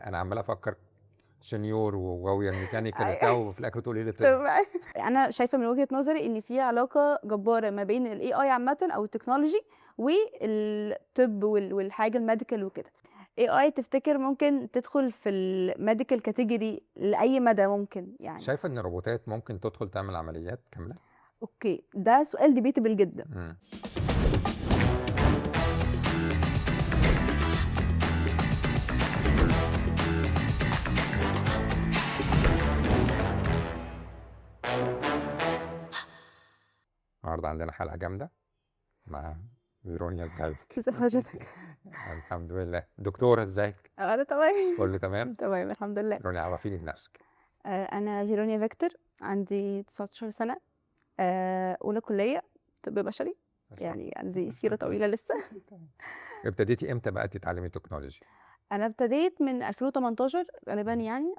انا عمال افكر شنيور وغاويه ال mechanical أيوة. وبتاع، وفي الاخر تقولي لي طب. تمام. انا شايفه من وجهه نظري ان في علاقة جبارة ما بين ال AI عامة او ال technology والطب والحاجة ال medical وكده. AI تفتكر ممكن تدخل في ال medical category لاي مدى ممكن يعني؟ شايفه ان الروبوتات ممكن تدخل تعمل عمليات كاملة؟ okay، ده سؤال debatable جدا. النهارده عندنا حلقة جامدة مع فيرونيا، ازيك؟ ازي حضرتك؟ الحمد لله. دكتورة، ازيك؟ انا تمام. كله تمام؟ تمام الحمد لله. فيرونيا، عرفيني بنفسك. انا فيرونيا فيكتور، عندي 19 سنه، اولى كليه طب بشري. ما شاء الله. يعني عندي سيره طويلة لسه. ابتديتي امتى بقى تتعلمي technology؟ انا ابتديت من 2018 غالبا، يعني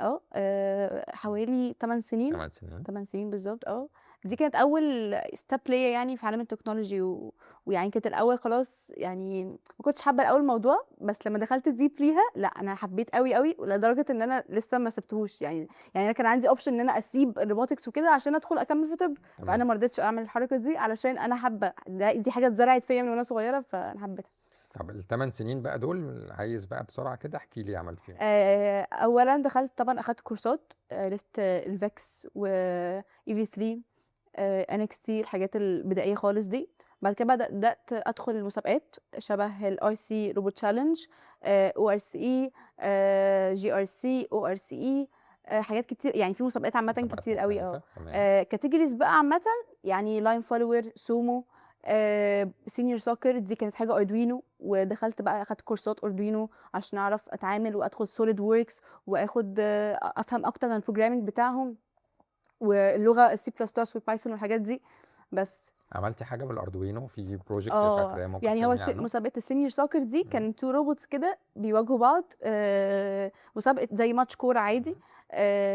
حوالي 8 سنين. 8 سنين. 8 سنين بالظبط. دي كانت اول step ليا يعني في عالم ال technology ويعني كانت الاول خلاص، يعني ما كنتش حابة الاول الموضوع، بس لما دخلت deep ليها لا انا حبيت قوي قوي، ولدرجه ان انا لسه ما سبتهوش. يعني انا كان عندي option ان انا اسيب ال robotics وكده عشان ادخل اكمل في طب. فانا ما رضيتش اعمل الحركة دي علشان انا حابة ده، دي حاجة اتزرعت فيا من وانا صغيرة فانا حبيتها. طب ال8 سنين بقى دول، عايز بقى بسرعة كده احكي لي عملت فيهم. اولا دخلت طبعا اخدت كورسات، عرفت ال VEX و EV3 NXT، الحاجات البدائية خالص دي. بعد كده بدات ادخل المسابقات شبه ال RC Robot Challenge، او ار سي اي، جي ار سي، او ار سي اي، حاجات كتير يعني، في مسابقات عامة مسابقات كتير قوي. مختلفة. تمام. categories بقى عامه، يعني line follower، sumo، senior soccer، دي كانت حاجة Arduino، ودخلت بقى اخدت كورسات Arduino عشان اعرف اتعامل وادخل SolidWorks واخد افهم اكتر عن ال programming بتاعهم واللغة ال C plus plus وال Python والحاجات دي بس. عملتي حاجة بال Arduino في project اه. فاكراه ممكن يعني هو تكلميني عنه؟ مسابقة ال senior soccer دي كان two robots كده بيواجهوا بعض، مسابقة زي ماتش كورة عادي،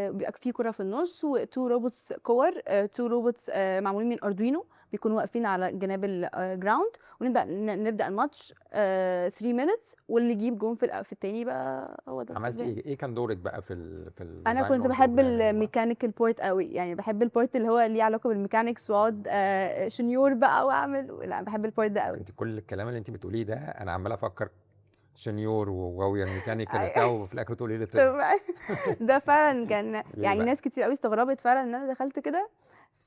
بيبقى في كورة في النص و two robots كور، two robots معمولين من Arduino، بيكونوا واقفين على جناب ال ground، ونبدا نبدا الماتش 3 minutes، واللي يجيب جون في التاني بقى هو ده عملتي الكسبان. ايه؟ ايه كان دورك بقى في انا ال design كنت بحب وال programming بقى؟ ال mechanical part قوي، يعني بحب ال part اللي هو ليه علاقة بال mechanics، واقعد شنيور بقى واعمل، لا بحب ال part ده قوي. انت كل الكلام اللي انت بتقوليه ده انا عمال افكر شنيور وغاويه ال mechanical أيوة. وبتاع، وفي الاخر تقولي لي طب. تمام. ده فعلا كان ليه يعني بقى؟ ناس كتير قوي استغربت فعلا ان انا دخلت كده.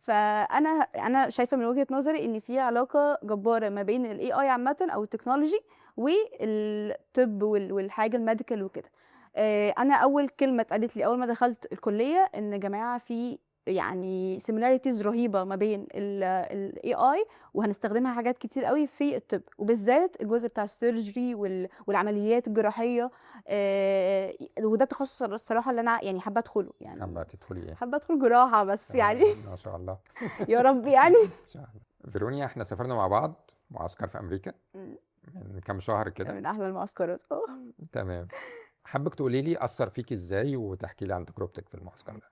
فانا شايفه من وجهه نظري ان في علاقة جبارة ما بين ال AI عامة او ال technology والطب والحاجة ال medical وكده. انا اول كلمة اتقالت لي اول ما دخلت الكلية ان يا جماعة في يعني similarities رهيبة ما بين ال AI وهنستخدمها حاجات كتير قوي في الطب، وبالذات الجزء بتاع ال surgery والعمليات الجراحيه، وده التخصص الصراحة اللي انا يعني حابة ادخله يعني. حابة تدخلي ايه؟ حابة ادخل جراحه بس. تمام، يعني ما شاء الله. يا رب يعني. ان شاء الله. فيرونيا، احنا سافرنا مع بعض معسكر في امريكا من كام شهر كده. من احلى المعسكرات. تمام، حابك تقولي لي اثر فيكي ازاي وتحكي لي عن تجربتك في المعسكر ده.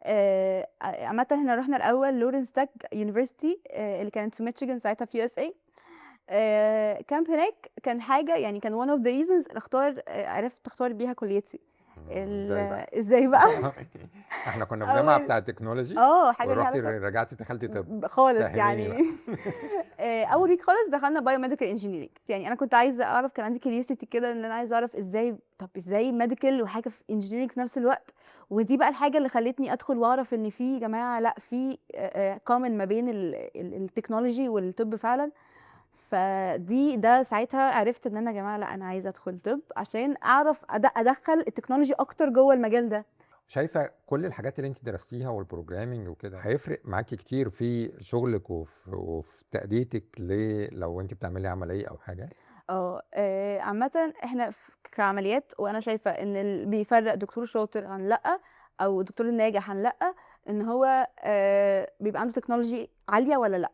عامة احنا رحنا الاول Lawrence Tech University اللي كانت في ميتشيغان ساعتها في USA. Camp هناك كان حاجة يعني كان one of the reasons اللي اختار عرفت اختار بيها كليتي. ازاي بقى؟ ازاي بقى؟ احنا كنا في جامعه أول بتاعه technology حاجة ليها ورحتي علاقة رجعتي دخلتي طب. خالص. فهميني يعني بقى. اول week خالص دخلنا biomedical engineering. يعني انا كنت عايزه اعرف، كان عندي curiosity كده ان انا عايزه اعرف ازاي، طب ازاي medical وحاجه في engineering في نفس الوقت. ودي بقى الحاجة اللي خلتني ادخل واعرف ان في جماعة لا في common ما بين ال technology والطب فعلا. فدي ده ساعتها عرفت ان انا يا جماعة لا انا عايزه ادخل طب عشان اعرف ادخل ال technology اكتر جوه المجال ده. شايفه كل الحاجات اللي انت درستيها وال programming وكده هيفرق معاكي كتير في شغلك وفي تأديتك لو انت بتعملي عملية او حاجة؟ عامة احنا كعمليات، وانا شايفه ان اللي بيفرق دكتور شاطر عن لا او دكتور الناجح عن لا، ان هو بيبقى عنده technology عالية ولا لا.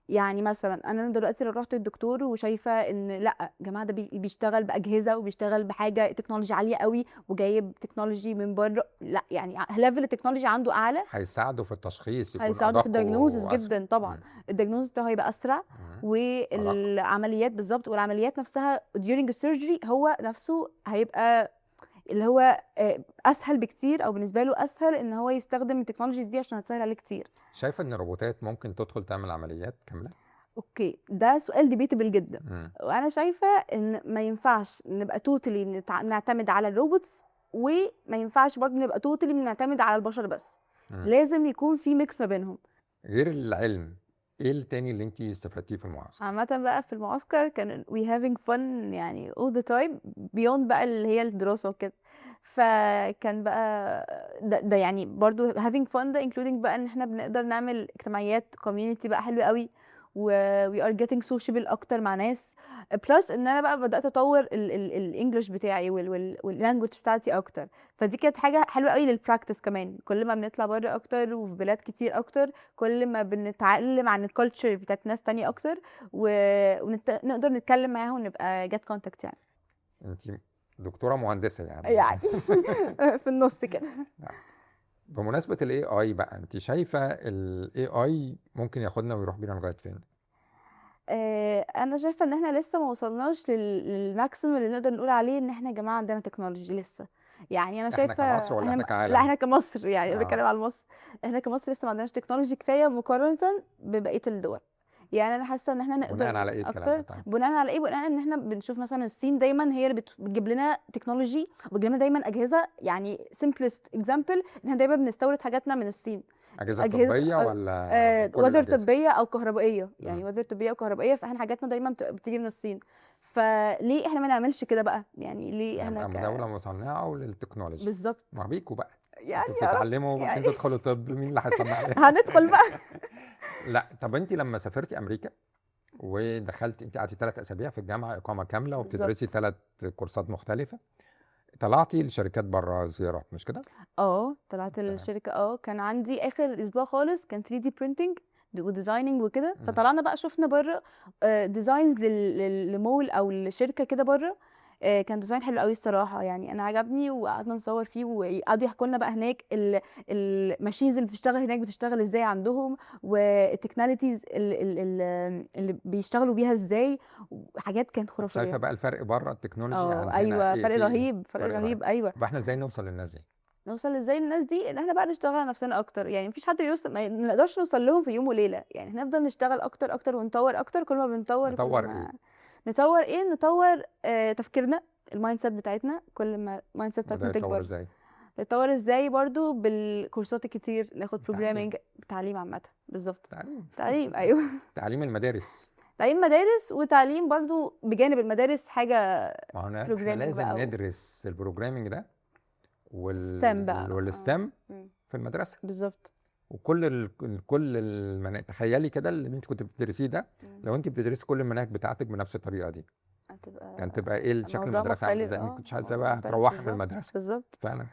يعني مثلا انا دلوقتي لو رحت للدكتور وشايفه ان لا يا جماعة ده بيشتغل باجهزه وبيشتغل بحاجة technology عالية قوي وجايب technology من بره، لا يعني level ال technology عنده اعلى. هيساعده في التشخيص يكون هيساعده في أدق ال diagnosis وأسرع. جدا طبعا. ال diagnosis بتاعه هيبقى اسرع. والعمليات بالظبط، والعمليات نفسها during ال surgery هو نفسه هيبقى اللي هو اسهل بكتير، او بالنسبة له اسهل ان هو يستخدم ال technologies دي عشان هتسهل عليه كتير. شايفه ان الروبوتات ممكن تدخل تعمل عمليات كاملة؟ okay، ده سؤال debatable جدا. وانا شايفه ان ما ينفعش نبقى totally نعتمد على ال robots، وما ينفعش برضه نبقى totally بنعتمد على البشر بس. لازم يكون في mix ما بينهم. غير العلم، ايه التاني اللي انت استفدتيه في المعسكر؟ عامة بقى في المعسكر كان we having fun يعني all the time beyond بقى اللي هي الدراسة وكده. فكان بقى ده يعني برضو having fun ده including بقى ان احنا بنقدر نعمل اجتماعيات community بقى حلو قوي، و we are getting sociable اكتر مع ناس. plus ان انا بقى بدات اطور ال English بتاعي وال language بتاعتي اكتر، فدي كانت حاجة حلوة قوي لل practice كمان. كل ما بنطلع بره اكتر وفي بلاد كتير اكتر، كل ما بنتعلم عن ال culture بتاعت ناس تانية اكتر، ونقدر نتكلم معاهم ونبقى get contact يعني. انت دكتورة مهندسه يعني. يعني في النص كده. بمناسبة ال AI بقى، انت شايفه ال AI ممكن ياخدنا ويروح بينا لغاية فين؟ انا شايفه ان احنا لسه ما وصلناش لل maximum اللي نقدر نقول عليه ان احنا يا جماعة عندنا technology لسه. يعني انا احنا شايفه كمصر ولا احنا كعالم؟ لا احنا كمصر، يعني بتكلم على مصر. احنا كمصر لسه ما عندناش technology كفاية مقارنة ببقية الدول. يعني انا حاسه ان احنا نقدر بناء على ايه الكلام اكتر. ده؟ طيب. بناء على ايه؟ بناء ان احنا بنشوف مثلا الصين دايما هي اللي بتجيب لنا technology، وبتجيب لنا دايما اجهزة. يعني simplest example ان احنا دايما بنستورد حاجاتنا من الصين. اجهزة أجهزة طبية ولا كل whether الأجهزة؟ طبية او كهربائية، يعني whether طبية او كهربائيه، فاحنا حاجاتنا دايما بتيجي من الصين. فليه احنا ما نعملش كده بقى؟ يعني ليه احنا نبقى دولة مصنعه لل technology؟ بالظبط. ما بيكوا بقى يعني انتوا يا رب بتتعلموا وبعدين يعني. تدخلوا طب، مين اللي هيصنع؟ هندخل بقى. لا طب انت لما سافرتي امريكا ودخلت، انت قعدتي 3 اسابيع في الجامعة اقامه كاملة وبتدرسي 3 كورسات مختلفة، طلعتي لشركات بره زيارات مش كده؟ طلعت تمام. الشركة. كان عندي اخر اسبوع خالص كان 3D printing و designing وكده. فطلعنا بقى شفنا بره designs لمول او لشركة كده بره. كان design حلو قوي الصراحة، يعني انا عجبني وقعدنا نصور فيه، وقعدوا يحكوا لنا بقى هناك ال machines اللي بتشتغل هناك بتشتغل ازاي عندهم، وال technicalities اللي بيشتغلوا بيها ازاي، وحاجات كانت خرافية. شايفه بقى الفرق بره ال technology عن هنا؟ ايوه، إيه فرق في إيه؟ رهيب، فرق فرق رهيب. رهيب. ايوه. طب احنا ازاي نوصل للناس دي؟ نوصل ازاي للناس دي؟ ان احنا بقى نشتغل على نفسنا اكتر. يعني مفيش حد بيوصل، ما نقدرش نوصل لهم في يوم وليلة، يعني احنا نفضل نشتغل اكتر اكتر ونطور اكتر. كل ما بنطور كل نطور ما ايه؟ نطور ايه؟ نطور تفكيرنا، ال mindset بتاعتنا. كل ما ال mindset وده بتاعتنا يتطور تكبر. ازاي؟ نطور ازاي برضو بالكورسات الكتير، ناخد تعليم. programming، تعليم عامة. بالظبط، تعليم. تعليم، ايوه. تعليم المدارس. تعليم مدارس، وتعليم برضو بجانب المدارس حاجة ما هو احنا programming لازم بقى ندرس ال programming ده STEM بقى. وال STEM في المدرسة. بالظبط. وكل كل المناهج، تخيلي كده اللي انت كنت بتدرسيه ده، لو انت بتدرسي كل المناهج بتاعتك بنفس الطريقة دي، هتبقى كان تبقى ايه شكل الموضوع المدرسة عامل مختلف. ازاي؟ ما كنتش عايزه موضوع بقى مختلف. تروحي من بالظبط. المدرسة. بالظبط. فعلا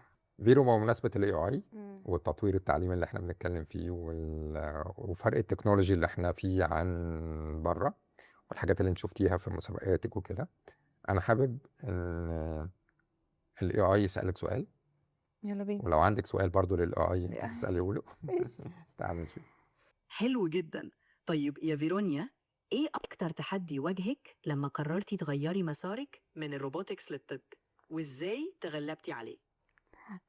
فيرو، بمناسبة ال AI والتطوير التعليمي اللي احنا بنتكلم فيه وفرق ال technology اللي احنا فيه عن بره والحاجات اللي انت شفتيها في مسابقاتك وكده، انا حابب ان ال AI يسالك سؤال. يلا بينا. ولو عندك سؤال برضو لل AI انت تساليه له. ماشي. تعالى نشوف. حلو جدا. طيب يا فيرونيا، ايه اكتر تحدي واجهك لما قررتي تغيري مسارك من ال robotics للطب، وازاي تغلبتي عليه؟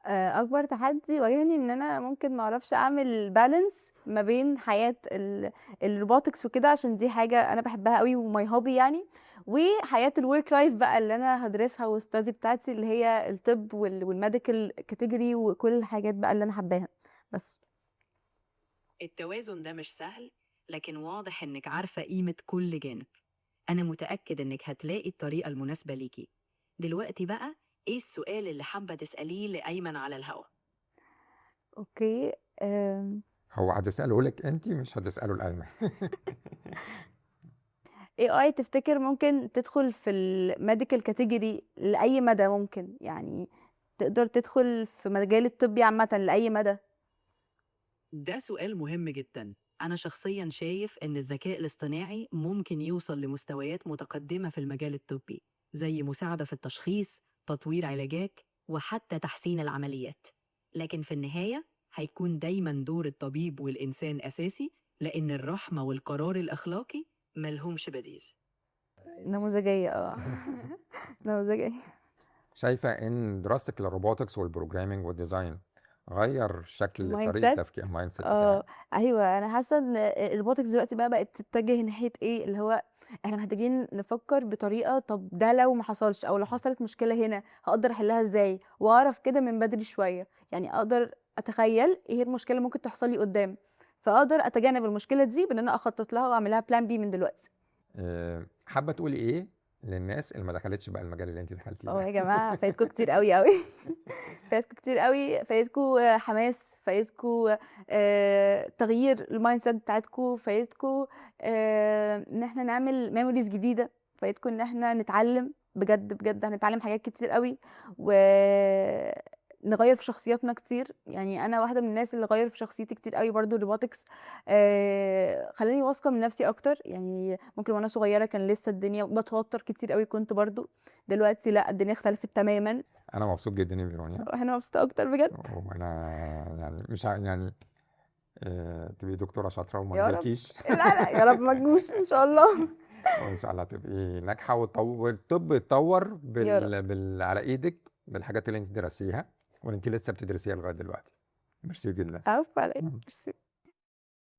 اكبر تحدي واجهني ان انا ممكن ما اعرفش اعمل balance ما بين حياة ال robotics وكده، عشان دي حاجة انا بحبها قوي و my hobby يعني، وحياة ال work life بقى اللي انا هدرسها وال study بتاعتي اللي هي الطب وال medical category وكل الحاجات بقى اللي انا حباها. بس التوازن ده مش سهل، لكن واضح انك عارفة قيمة كل جانب. انا متأكد انك هتلاقي الطريقة المناسبة ليكي. دلوقتي بقى ايه السؤال اللي حابة تسأليه لأيمن على الهوا؟ okay. هو هتسأله لك انت، مش هتسأله لأيمن. AI تفتكر ممكن تدخل في ال medical category لأي مدى؟ ممكن يعني تقدر تدخل في مجال الطبي عامة لأي مدى؟ ده سؤال مهم جدا. أنا شخصيا شايف إن الذكاء الاصطناعي ممكن يوصل لمستويات متقدمة في المجال الطبي، زي مساعدة في التشخيص، تطوير علاجات، وحتى تحسين العمليات. لكن في النهاية هيكون دايما دور الطبيب والإنسان أساسي، لأن الرحمة والقرار الأخلاقي ملهمش بديل. نموذجية. نموذجية. شايفه ان دراستك لل robotics وال programming وال design غير شكل ال mind طريقه set. تفكير ال mindset اه بتاعك؟ ايوه، انا حاسه ان ال robotics دلوقتي بقى بقت تتجه ناحية ايه، اللي هو احنا محتاجين نفكر بطريقة، طب ده لو ما حصلش او لو حصلت مشكلة هنا هقدر احلها ازاي، واعرف كده من بدري شوية، يعني اقدر اتخيل ايه المشكلة اللي ممكن تحصل لي قدام، فاقدر اتجنب المشكلة دي بان انا اخطط لها واعملها plan B من دلوقتي. حابة تقولي ايه للناس اللي ما دخلتش بقى المجال اللي انت دخلتيه اه ده؟ يا جماعة، فايتكم كتير قوي قوي، فايتكم كتير قوي، فايتكم حماس، فايتكم تغيير ال mindset بتاعتكم، فايتكم ان احنا نعمل memories جديدة، فايتكم ان احنا نتعلم بجد بجد، هنتعلم حاجات كتير قوي ونغير في شخصياتنا كتير. يعني انا واحدة من الناس اللي غير في شخصيتي كتير قوي برضو ال robotics، خلاني واثقة من نفسي اكتر. يعني ممكن وانا صغيرة كان لسه الدنيا بتوتر كتير قوي، كنت برضو دلوقتي لا، الدنيا اختلفت تماما. انا مبسوط جدا يا فيرونيا. واحنا مبسوطة اكتر بجد. وانا يعني مش يعني تبقي دكتورة شاطرة وما يا رب. تجيلكيش. لا لا، يا رب ما تجوش ان شاء الله. وان شاء الله تبقي ناجحة والطب يتطور يا رب. على ايدك بالحاجات اللي انت درستيها واللي انت لسه بتدرسيها لغاية دلوقتي. ميرسي جدا. عفوا عليك، ميرسي.